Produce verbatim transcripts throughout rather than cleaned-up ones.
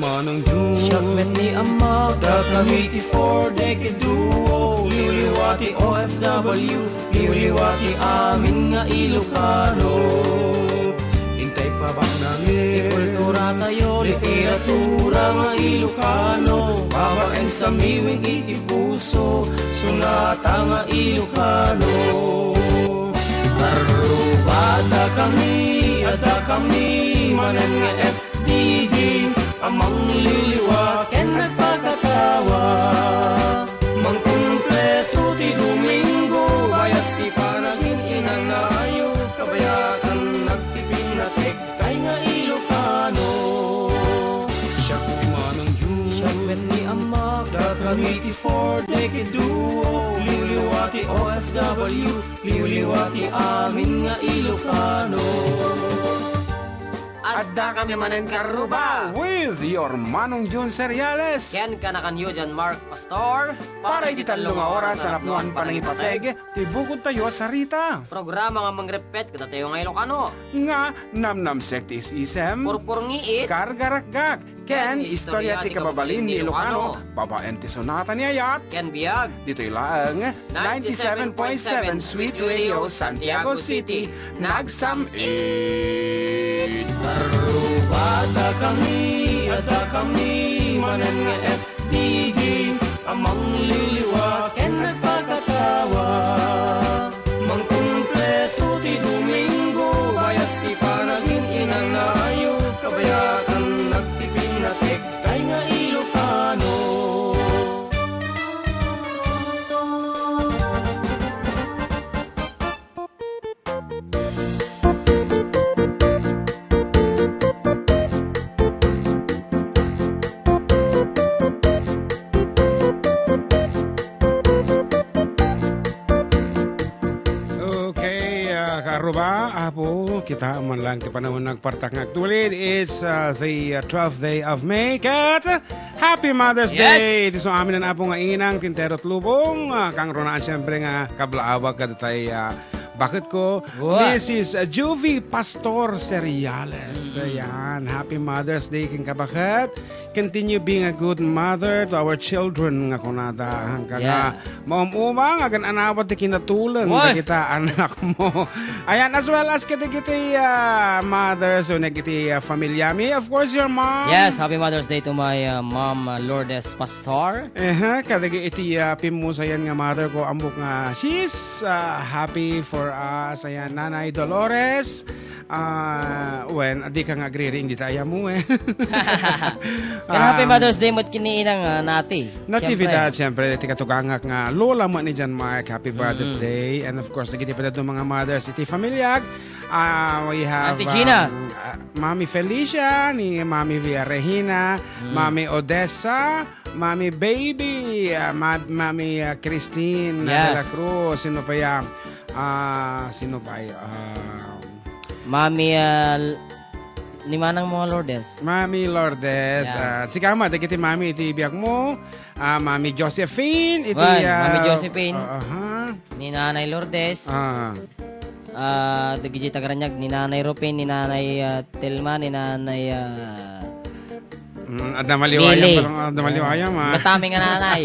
Manang Jun. Siak met ni Ammak, dakami ti Four Decade Duo, liwliwa ti O F W, liwliwa ti amin nga Ilocano. Intay pabaknami ti kulturatayo, literatura nga Ilocano, babaen sa miwing iti puso, sunata nga Ilocano. Arrubada kami, adda kami, manen nga F D D, a mangliliwa ken nagpakatawa. Mangkumpleto ti Domingo, bayat ti panagin-inanayo, kabayatan nagpipinateg tay nga Ilocano. Siak ni Manang Jun. Siak met ni Ammak, dakami ti Four Decade Duo, liwliwa ti O F W, liwliwa ti amin nga Ilocano. Adda kami manen karruba with your Manong Jun Seriales. Ken kanakanyo, John Mark Pastor. Para iti tallo nga oras a napnoan panangipateg ti bukod tayo a sarita. Programa nga mangrepet kadatayo nga Ilocano. Nga namnamsek ti is-isem. Purpurngiit. Kargarakgak. Ken istorya ti kababalin ni Ilocano. Babaen ti sonata ni ayat. Ken biag. Ditoy laeng, ninety-seven point seven Sweet Radio, Santiago City, nagsam-it. Arrubada kami, adda kami, manen nga F D D, a mangliliwa ken nagpakatawa. Mangkumpleto ti Domingo, bayat ti panagin-inanayo, kabayatan nagpipinateg tay nga Ilocano. Okay, ah, kaarruba, apo, kita man lang ti panahon nagpartak nga agtulid. It's, ah, the, ah, twelfth day of May. Ket happy Mother's Yes! Day! Ti so amin an apo nga inang, ti entero ti lubong, ah, kangrunaan siyempre nga kablaawag kadatay, ah, baketko, Wa! Missus Juvie Pastor Seriales. Mm-mm. Ayan, happy Mother's Day ken kabaket. Continue being a good mother to our children nga kunada. Hangka nga Yeah. maum-uma nga agan-anawat ti kinatuleng Wa! dagita anakmo. Ayan, as well as kadagiti, ah, mothers, so nagiti, ah, familiami. Of course, your mom. Yes, happy Mother's Day to my, ah, mom, ah, Lourdes Pastor. Ehe, kadagiti, ah, pimmusayan nga mother ko, ambok nga she's, ah, happy for us. Ayan, Nanay Dolores. Ah, wen, di ka nga agririing dita ayam mo, eh. Pero happy Um, Mother's Day met ken ni Inang, ah, Nati. Natividad, Siyempre. siyempre, ti katugangak nga lola met ni John Mark, happy Mother's Mm. Day. And of course, dagiti pay dadduma nga mothers iti familiag. Ah, we have, Auntie Gina. um, ah, Mami Felicia, ni Mami Via Regina, Mm. Mami Odessa, Mami Baby, ah, Ma-, Mami, ah, Christine, ah, Yes. de la Cruz, sino pa ya? Ah, sino pa ya? Ah, Mami, ah, l-, ni Manang mo nga Lourdes. Mami Lourdes, Yeah. ah, sika met, dagiti mami iti biag mo, ah, Mami Josephine, iti, Wen, Mami ah, Josephine. ah, aha. Ni Nanay Lourdes. Ah. Ah, dagiti taga Raniag, ni Nanay Rupin, ni Nanay, ah, Telma, ni Nanay, ah, Mm, adda maliwayan Mili. pa lang, adda maliwayan, ah. Basta amin nga nanay.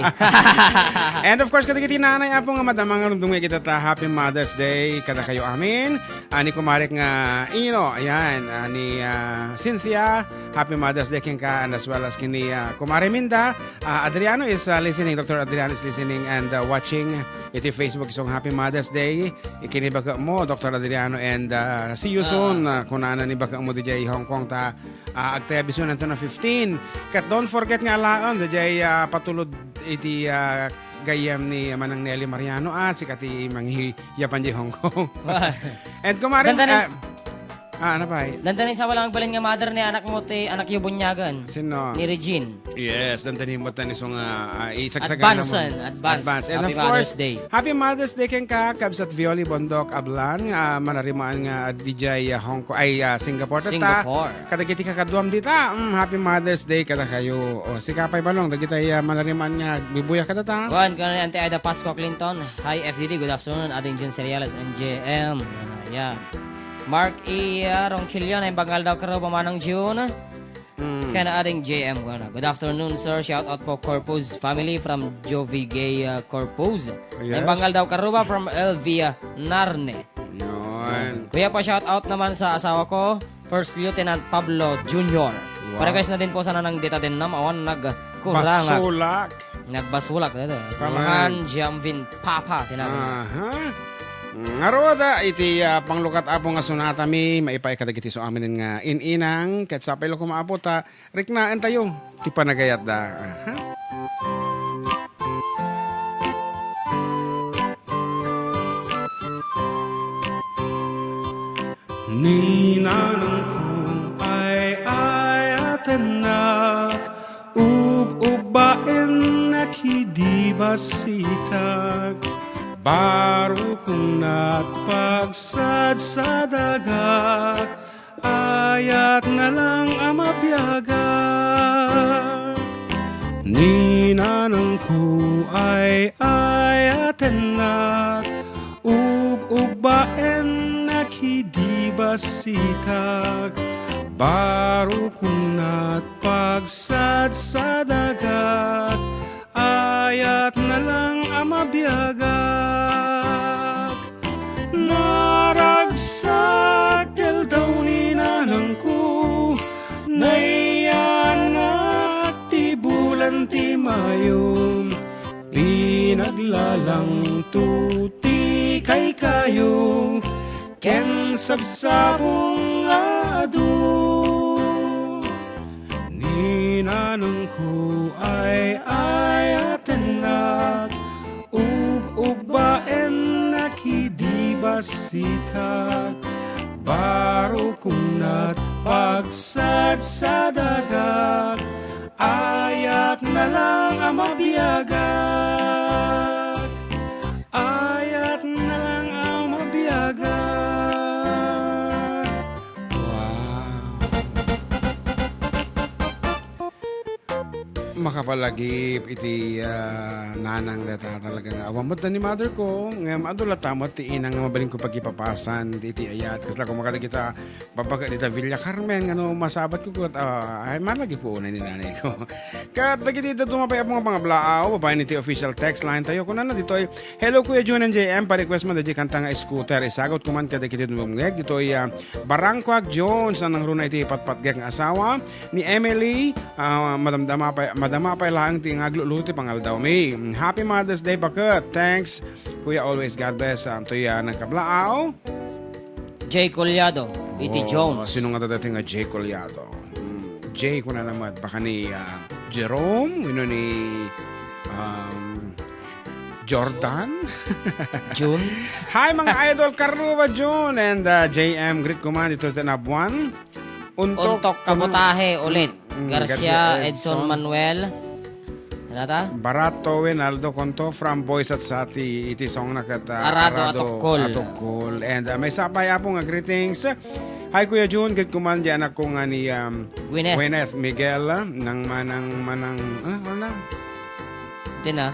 And of course, kadagiti nanay, apo nga madama nga rumdum nga kita ta, happy Mother's Day kadakayo amin. Ah, ni kumarek nga Ino, ayan, ah, ni, ah, Cynthia, happy Mother's Day kenka, and as well as kini, ah, kumare Minda. Ah, Adriano is, ah, listening, Doctor Adriano is listening and, ah, watching iti Facebook, isung happy Mother's Day. Ikinibaga mo, Doctor Adriano, and, ah, see you Ah. soon. Ah, kunana ni baga mo di jay Hong Kong ta, ah, agtay a bisyon anto na fifteen. Ket don't forget nga alaen, di jay, ah, patulod iti, ah, gayyem ni Manang Nelly Mariano, ah, sika ti manghiyapan di Hong Kong. Wa. And kumarin, Dandanis- ah, ah, ano pa, eh? Dandanis sa walang agbalin nga mother ni anak mo ti, anak yu bunyagan. Sino? Ni Regine. Yes, dandanin mo tayo isang, ah, ah, isagsagana Advance, mo. ah, advance. Advance. And Happy of course, Mother's Day. Happy Mother's Day kenka, Kabsat Violi Bondok Ablan, ah, manarimaan nga D J, ah, Hong Kong, ay, ah, Singapore, tata. Singapore. Kadagiti kakaduam dita, mm, happy Mother's Day kadakayo. O, sika pay balong, dagiti, ah, manarimaan nga bibuya kadata. Wan, kanang ni Auntie Aida Pascua Clinton. Hi, F D D, good afternoon. Ading Jun Seriales, M J M. Ah, yeah. Mark E. Ronquillo, naimbag nga aldaw, karo, Manang June. Mm. Ken Ading J M, kuna, "Good afternoon, sir. Shout out po Corpus family from Jovigay, uh, Corpus." Yes. Naimbag nga aldaw, Karuba from Elvia Narne. Yun. Kuya, pa-shout out naman sa asawa ko, First Lieutenant Pablo Junior. Wow. Pa-request na din po sana ng Dita Denam, awan nagkurangak. Basulak. Nagbasulak, dada. From Right. Han Jianvin Papa, tinagan. Aha. Ngarud, ah, iti, ah, panglukat, Apo, nga sonata mi, maipaay kadagiti so amin nga in-inang, ket sapay la koma, Apo, ta riknaentayo ti panagayatda. Aha. Ni nanangko ay ayatennak, ub-ubbaennak idi basitak, barukongnak pagsadsadagak, ayat na lang a mabiagak. Ni nanangko ay ayatennak, ub-ubbaennak idi basitak, barukongnak pagsadsadagak, ayat na lang a mabiagak. Naragsak ti aldaw ni nanangko, naiyanak ti bulan ti Mayo, pinaglalangto ti kaykayo ken sabsabong nga adu. Ni nanangko ay ayatennak, ub-ubbaennak idi basitak, barukongnak pagsadsadagak, ayat na lang a mabiagak. Ayat na lang a mabiagak. Wow. Makapalagip iti, ah, nanang dayta talaga nga awan met ni mother ko. Ngem adu latta met ti inang nga mabalin ko pagipapasan iti ayat. Kasla ko makadagita Babaga dita Villa Carmen, ngano masabat ko ket, ah, ay, malagi po unay ni nanay ko. Ket dagiti dadduma pay a mga, mga blaaw, babaen iti official text line tayo. Kunana ditoy, "Hello, Kuya Jun and J M, pa-request man dagiti kanta nga Scooter. Isagut ko man kadagiti dumdumngeg." Ditoy, ah, Barangquag Jones, a nangruna iti patpatgek nga asawa ni Emily, ah, madamdama pay, madama pay laeng ti nga agluluto ti pangaldawmi. Happy Mother's Day, baket. Thanks, Kuya, always. God bless. Ah, toy, ah, nang kablaaw. Jay Collado, iti Oh, Jones. Sino nga dati nga Jay Collado? Mm, Jay, kuna naman, baka ni, ah, Jerome, ino ni, um, Jordan? June? Hi, mga idol, Karuba June and, ah, J M, greet ko man, ito sa Nabuan. Untok, Untok Kabutahe ulit. Mm, Garcia, Garcia Edson Edson. Manuel. Nata? Barato, Winaldo Conto from Boys at Sati, iti song na ket, ah, Arado Arado Atukkol. Atukkol. And, ah, may sapay, Apo, nga greetings. Hi, Kuya Jun, ket kuman di anak ko nga ni, um, Gwyneth. Gwyneth Miguel, ah, nang manang, manang, ano, ano na? Di na.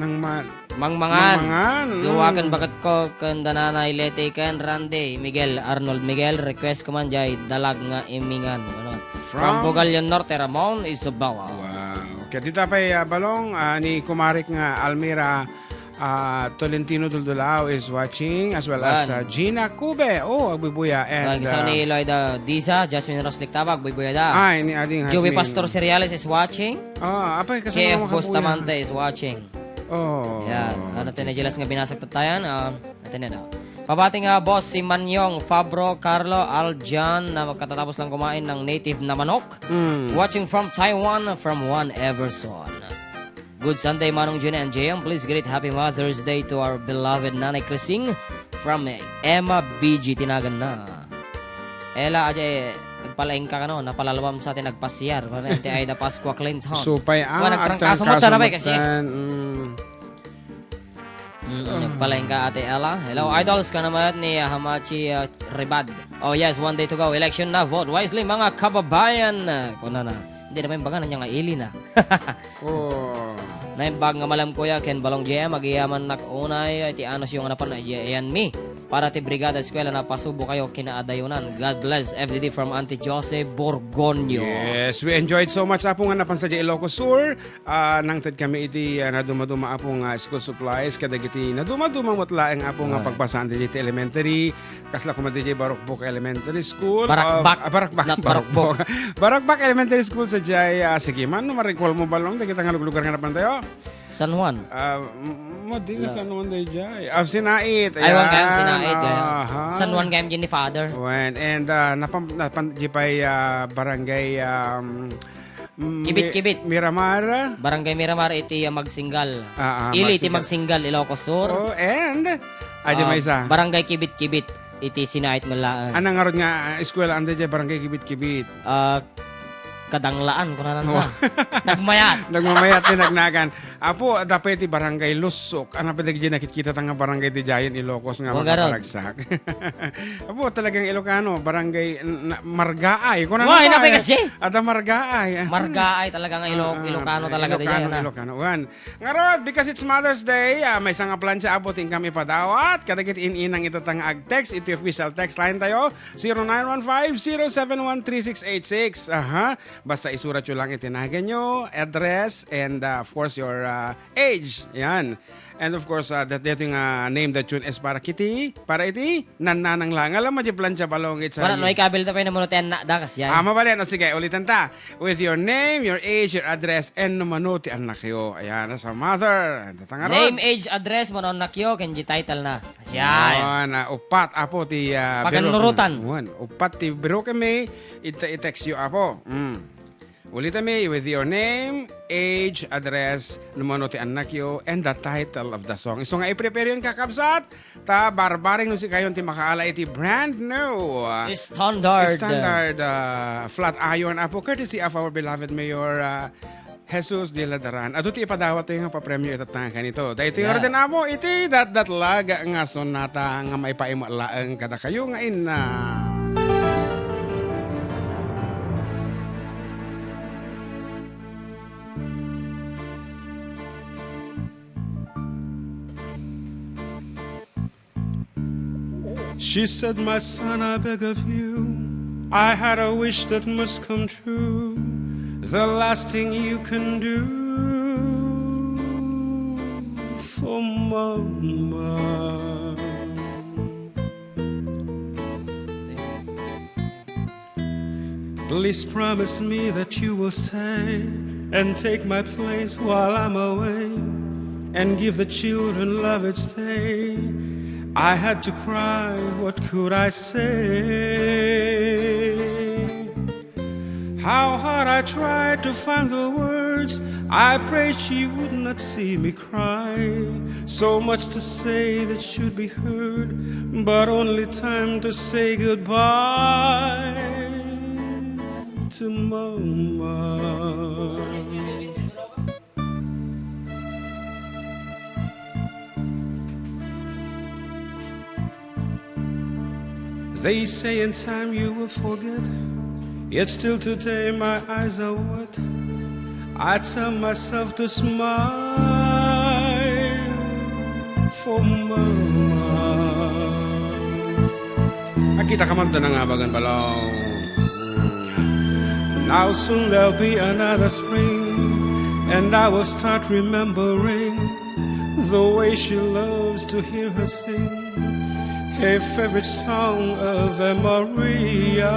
Nang ma-, Mangmangan. Mangmangan, mm. Duwaken baket ko, ken dananay Leti ken Randy Miguel, Arnold Miguel, request ko man jay dalag nga imingan. Ano? From From Bugallon Norte, Ramon Isabela. Wow. Kaya dita pay, ah, balong, ah, ni kumarik nga Almira, ah, Tolentino Duldulao is watching, as well as, Wan. Ah, Gina Cube. Oh, agbubuya. And, Wan, kasama ah, ni Loida Diza, Jasmine Roslic Tabag, bubuya da. Ay, ni Ading Joey Hasmin. Pastor Seriales is watching. Ah, apay, kasama J F mga kapuya. Bustamante is watching. Oh. Yan. Ano tayo na jealous nga binasag tattayan? Ah, ito na, no? Pabati nga, boss, si Manyong Fabro Carlo Aljan na magkatatapos lang kumain ng native na manok. Mm. Watching from Taiwan, from Juan Everson. Good Sunday, Manong June and J M. Please greet Happy Mother's Day to our beloved Nanay Crising from Emma B G Tinagan na. Ela, aja, eh, nagpalaing ka, kano? Napalalwam sa atin nagpasiar. Kano, ti Aida Pascua Clinton. Supay, ah, Wa, nagtrangkaso at mo, tanabay kasi. Trangkaso mo, mm. Mm, Ah. Nagpalaing ka, Ate Ella. Hello, Mm. idols, ka naman ni Hamachi, uh, Ribad. Oh, yes, one day to go. Election na, vote wisely, mga kababayan. Uh, kuna na. Hindi naman baga na niya nga ili na. Oh. Naimbag nga malam, kuya, ken Balong J M, agiyaman nak unay, ti anos yung anapan na, ayan mi. para ti Brigada Eskwela, napasubo kayo kinaadayonan. God bless every day from Auntie Jose Borgonio. Yes, we enjoyed so much, Apo, nga napan sadiay Ilocos Sur. Ah, nangted kami iti, ah, nadumaduma, Apo, nga school supplies kadagiti nadumaduma met laeng, Apo, nga Ay. pagbasaan diay ti elementary. Kasla koma diay Barokbok Elementary School. Barakbak. Ah, ah, Barakbak. It's not Barokbok. Barokbok. Barakbak Elementary School sadiay, ah, sige man, no, ma-recall mo balong, dagita nga luglugar nga napan tayo. San Juan. Ah, m-, mo, di nga La- San Juan daydiay. Ah, Sinait. Ay, wan kayam Ayan. Sinait, kaya. Aha. San Juan kayam diay ni Father. Wen, and, ah, napam-, napan-, di pa'y, ah, barangay, um, mm, Kibit-kibit. Mi-, Miramar. Barangay Miramar iti, ah, Magsinggal. Ah, ah, Ili iti Magsinggal. Magsinggal, Ilocos Sur. Oh, and? Adi Ah, maysa. Barangay Kibit-kibit iti Sinait met laeng. Anang ngarud nga, ah, eskwela anda diay barangay Kibit-kibit? Ah, Kadanglaan, kunana Oh. sa. Nagmayat. Nagmamayat ti nagnagan. Apo, adda pay ti Barangay Lusok. Ano pa dagiti nakitkita ta nga barangay ti Giant Ilocos nga Magarod. Magaragsak? Apo, talagang Ilocano, barangay n-, na-, Margaay. Kunana Wah, ba, ina pa eh? Kasi? Ada Margaay. Margaay talaga nga Ilo-, Ah, ah, Ilocano talaga ti Ilocano, Giant, ah. Ilocano. Wan. Ngarud, because it's Mother's Day, ah, maysa nga plancha, Apo, ti inkam ipadawat. Kadagiti in-inang ita ta nga ag-text, iti official text line tayo, zero nine one five, zero seven one, three six eight six. Aha. Basta isuratyo lang iti naganyo, address, and, uh, of course, your, uh, age. Yan. And of course, uh, that, that yung, uh, name that tune is para kiti, para iti, nannanang lang. Alam mo, di plancha balong, it's Wala, a no, ikabil ta pa yung namuno ti anak da, kasi yan. Ah, mabalin. O, sige, ulitan ta. With your name, your age, your address, and no mano ti annakyo. Ayan, as a mother. Tatanga Name, age, address, mano annakyo, ken di title na. Kasi yan. Yan, ah, upat, Apo, ti, ah, Pagannurutan. Biro-, wan, upat ti biro kami, Ita-, i-text you, Apo. Mm. Ulitan mi, with your name, age, address, no mano ti annakyo, and the title of the song. Isu nga i-prepare yun, kakabsat, ta barbareng no sikayon ti makaala iti brand new, ah, Standard. standard, ah, flat iron, Apo, courtesy of our beloved Mayor, ah, Jesus de la Daran. Adu ti ipadawat tayo nga papremio itatta nga kanito. Daytoy nga Yeah. rin amo iti datdatlag nga sonata nga maipaima laeng kadakayo nga inna. She said, "My son, I beg of you, I had a wish that must come true. The last thing you can do for Mama." Please promise me that you will stay and take my place while I'm away and give the children love each day. I had to cry, what could I say? How hard I tried to find the words, I prayed she would not see me cry. So much to say that should be heard, but only time to say goodbye to Mama. They say in time you will forget, yet still today my eyes are wet. I tell myself to smile for Mama. Akita ka man, Nangabag, balong. Now soon there'll be another spring, and I will start remembering the way she loves to hear her sing her favorite song, Ave Maria,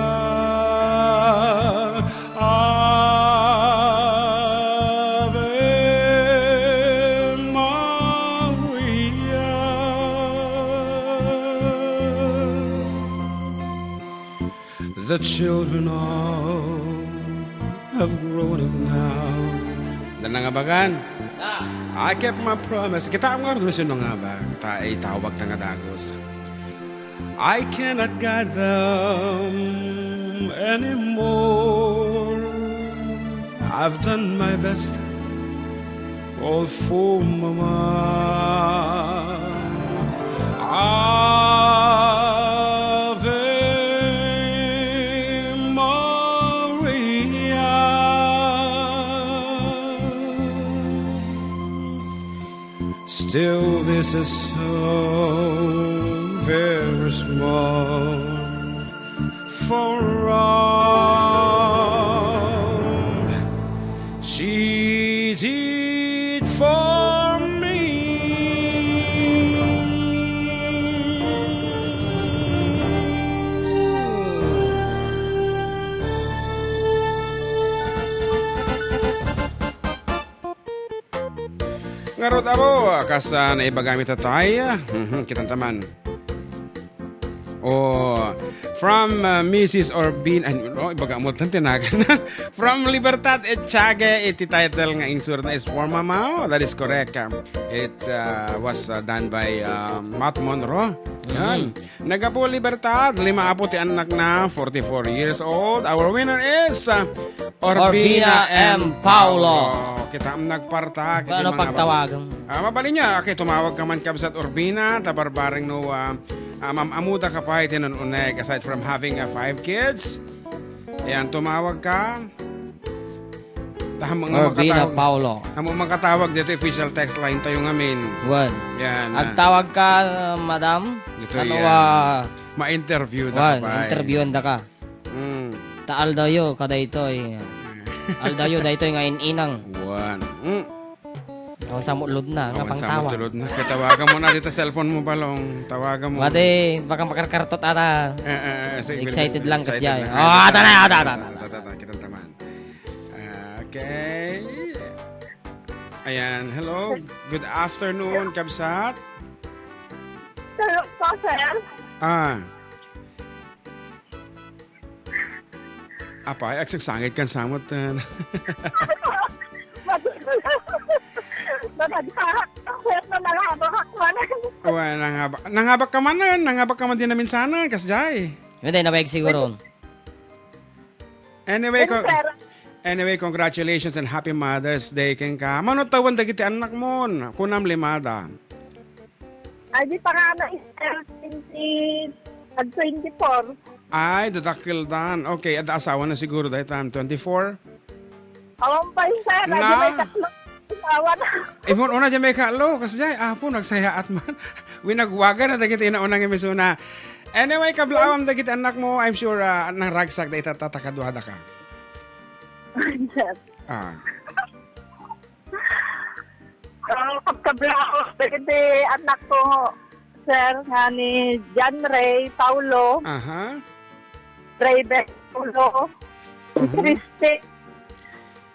Ave Maria. The children all have grown up now. Nangabag. Ah. I kept my promise. Kita ang mga resolusyon nga ba? Ta-, itawag ta nga dagus. I cannot guide them anymore. I've done my best, all for Mama. Ave Maria. Still, this is so Very small for all she did for me. Ngarud, apo, kas, ah, naibagami tatay, mhm, kitan ta man. Oh, from, ah, Missus Orbin, ay, oh, ibaga mo tan tinagan. From Libertad Echage, iti title nga insurna is For Mama. Oh, that is correct. Um, it, ah, was, ah, done by, ah, Matt Monroe. Yan. Mm. Nagapu Libertad, lima apo ti annakna, forty-four years old. Our winner is, uh, Orbina Orbina M. M. Paulo. Paulo. Kita am nagparta, Ano pagtawagan? Ah, mabalin niya, okay, tumawag ka man, kabsat Orbina, ta barbareng no, ah, ah, mam-amuda ka pa iti nun-uneg, aside from having, ah, five kids. Ayan, tumawag ka. Tama nga Orbina makatawag. Paulo. Tama nga makatawag dito, official text line tayo ngamin. Wan. Yan, ah. Agtawag ka, madam? Dito Ano, yan. ah, Ma-interview da Wan, ka pa, eh. interviewan da ka. Mm. Ta aldawyo, kadaytoy. Aldawyo, daytoy nga in-inang. Wan. Mm. Awan sa mulod na, nga Awan sa pangtawa. mulod na. Kaya tawagan mo na dito cellphone mo, Balong. Tawagan mo. Mati, baka makarkartot ata. Eh, eh, eh, sige, Excited excited lang kasi lang. Oh, ata na, ata, ata, ata. Ata, ata, ata, kitang taman. Ah, okay. Ayan, hello. Good afternoon, kabsat. Hello po, sir. Ah. Apay, agsagsangit kan samot, eh. Matagsa. Matagsa. Sir, na nangabak ako, ano? Wa, nangabak, nangabak ka man, eh. Nangabak ka man din namin sana, kasjay. Hindi, nabayag siguro. Anyway, Pero, con-, sir, anyway, congratulations and happy Mother's Day kenka. Mano tawen dagiti annakmon? Kunam limada. Ay, di pa nga na, sir, twenty, ag twenty-four. Ay, dadakkel dan. Okay, adda asawa na siguro daytan. Twenty-four? Awan pa, sir. Ay, di Na? may tatlo. Asawa na. Imon una di may kaalo, kasjay, apo, nagsayaat man. Winagwagan na dagiti inaunang imisuna. Anyway, kablaawam dagiti annakmo, I'm sure, ah, nangragsak da ita ta, ta kaduada ka. Sir. Ah. Ah, kablaawam dagiti annakko, sir, nga ni John Ray Paulo, Aha. Raven Paulo, Mhm. Christy,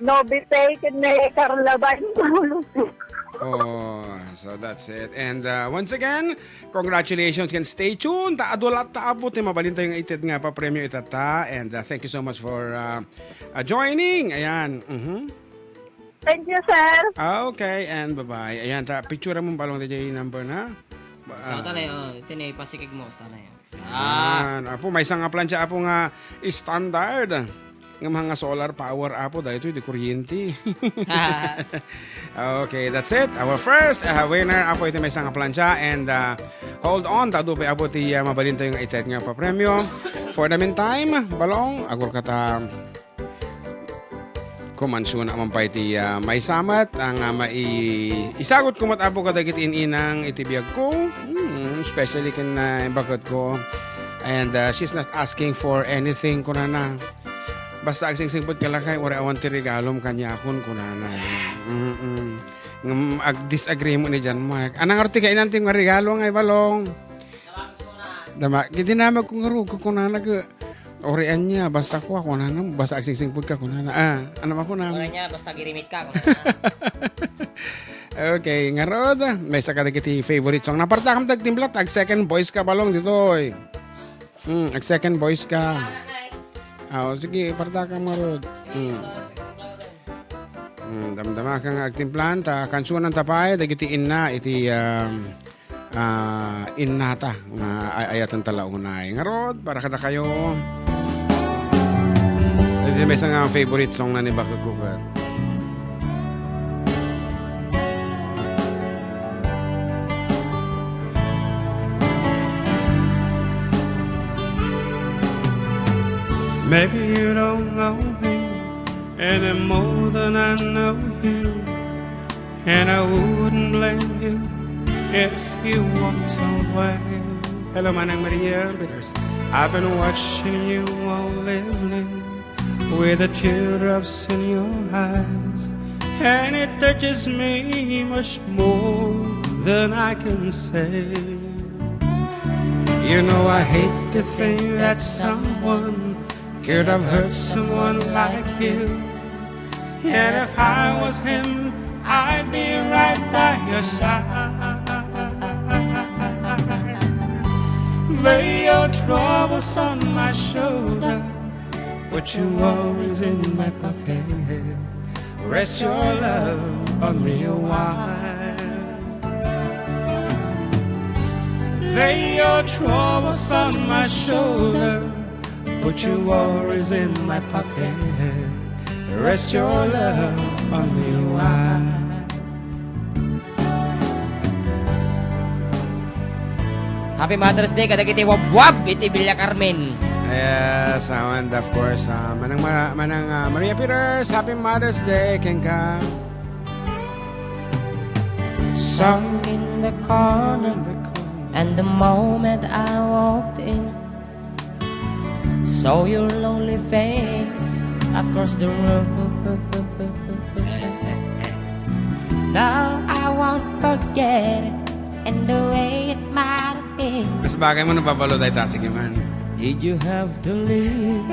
Nobite, ken ni Carla Bain Paulo. Oh, so that's it. And, uh, once again, congratulations and stay tuned. Ta adu latta, apo, ti mabalintayo nga ited nga papremio itatta. And, uh, thank you so much for, uh, uh, joining. Ayan. Mhm. Thank you, sir. Ah, okay, and bye-bye. Ayan, ta, picture mo, Balong, dayjay number na. Ba-, Sa ah. tanay, oh, iti ni pasikig mo, sa tanay, oh. Ah. Ayan. Apo, maysa nga plancha, apo, nga standard. Nga mga solar power, apo, daytoy, di kuryente. Okay, that's it. Our first, uh, winner, apo, iti maysa nga plancha. And, uh, hold on, ta adu pay, apo, ti, uh, mabalintayo nga ited nga papremio. For the meantime, Balong, agur ka ta Kumansuna man pay ti, ah, maysa met, ah, nga mai-, isagut ko met, apo, kadagiti in-inang iti biagko. Hmm, especially ken, ah, baketko. And, ah, she's not asking for anything, kunana. Basta agsingsingpet ka lakay, uray awan ti regalom kaniakon, kunana. Mm-mm. Ngem, ag-disagree mo ni John Mark. Anang arti ka inantim nga regalo nga ibalong? Dama, gidi naman kung ngarug, kunana ka, "Ori ania, basta kua," kunana, "basta agsingsingput ka," kunana. Ah, ano ba kunana? Ori ania, basta girimit ka, kunana. Okay, ngarud, maysa kadagiti favorite song. Napartakam tagtimpla, ag second voice ka, Balong, ditoy. Hmm, ag second voice ka. Ah, oh, sige, partakam ngarud. Hmm. Hmm, damdama ka nga agtimplan, ta kansunan ta pay, dagiti inna, iti, um, ah, innata nga ay-ayaten ta la unay. Ngarud, para kadakayo. Iti maysa nga favorite song na ni Bakag Kukat. Maybe you don't know me any more than I know you. And I wouldn't blame you if you walked away. Hello, Manang Maria Peters. I've been watching you all evening with the teardrops in your eyes, and it touches me much more than I can say. You know, I hate to think that someone could have hurt someone like you. And if I was him, I'd be right by your side. Lay your troubles on my shoulder, put your worries in my pocket. Rest your love on me a while. Lay your troubles on my shoulder, put your worries in my pocket. Rest your love on me a while. Happy Mother's Day kadagiti wabwab iti Villa Carmen. Yes, and of course, ah, Manang Ma-, Manang, ah, Maria Peters, Happy Mother's Day kenka. Song in the corner, and the moment I walked in, saw your lonely face across the room. Now I won't forget it, and the way it might have been. Mas bagay mo, nababalo tayo, ta, sige man. Did you have to leave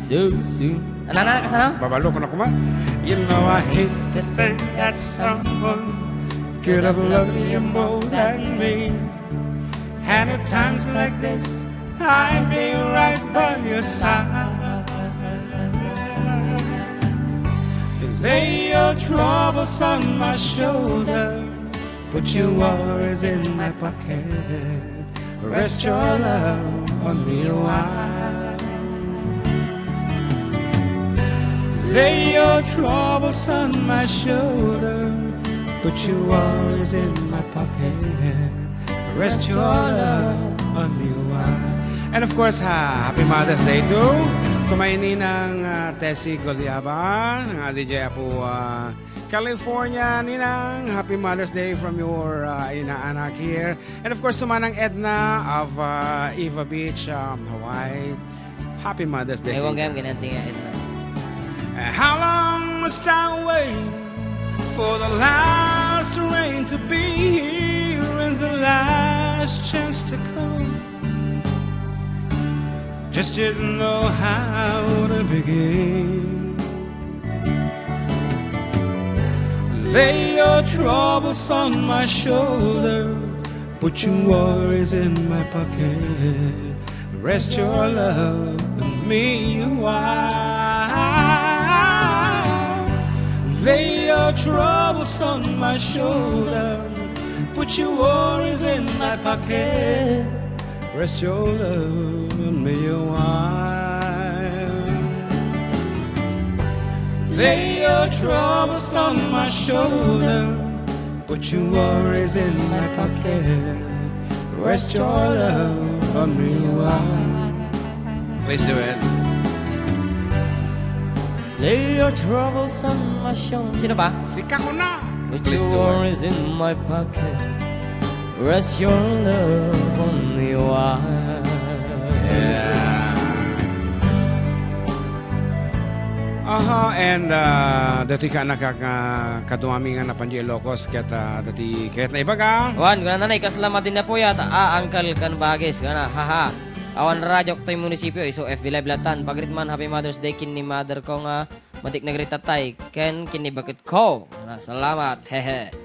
so soon? Ano, ano, kasano? Babalo ko na kuma. You know I hate to think that someone could have loved you more than me. And at times like this, I'd be right by your side. Lay your troubles on my shoulder, put your worries in my pocket. Rest your love on me a while. Lay your troubles on my shoulder, put your worries in my pocket. Rest your love on me a while. And of course, ha, Happy Mother's Day to, to my ninang, ah, Tessie Goliaba, ng D J Apo, ah, California, ninang. Happy Mother's Day from your, ah, inaanak here. And of course, to Manang Edna of, uh, Eva Beach, um, Hawaii. Happy Mother's Day. Ewan kayam ginanti nga Edna. Uh, how long must I wait for the last rain to be here and the last chance to come? Just didn't know how to begin. Lay your troubles on my shoulder, put your worries in my pocket. Rest your love on me a while. Lay your troubles on my shoulder, put your worries in my pocket. Rest your love on me a while. Lay your troubles on my shoulder. Put your worries in my pocket. Rest your love on me a while. Please do it. Lay your troubles on my shoulder. Sino ba? Si Kakuna. Put your worries in my pocket. Rest your love on me a while. Yeah. Aha, and, ah, dati ka nakaka-, kaduami nga napan di Ilocos, ket, ah, dati ket naibaga. Wan, kuna nanay, kasla madin na po yata, ah, Uncle Kanbagis, kuna, haha. Awan radyo toy munisipyo, isu F B Live latan, pagritman, Happy Mother's Day, kin ni mother ko nga, Matik nagritatay ken kinibakit ko. Salamat. Hehe.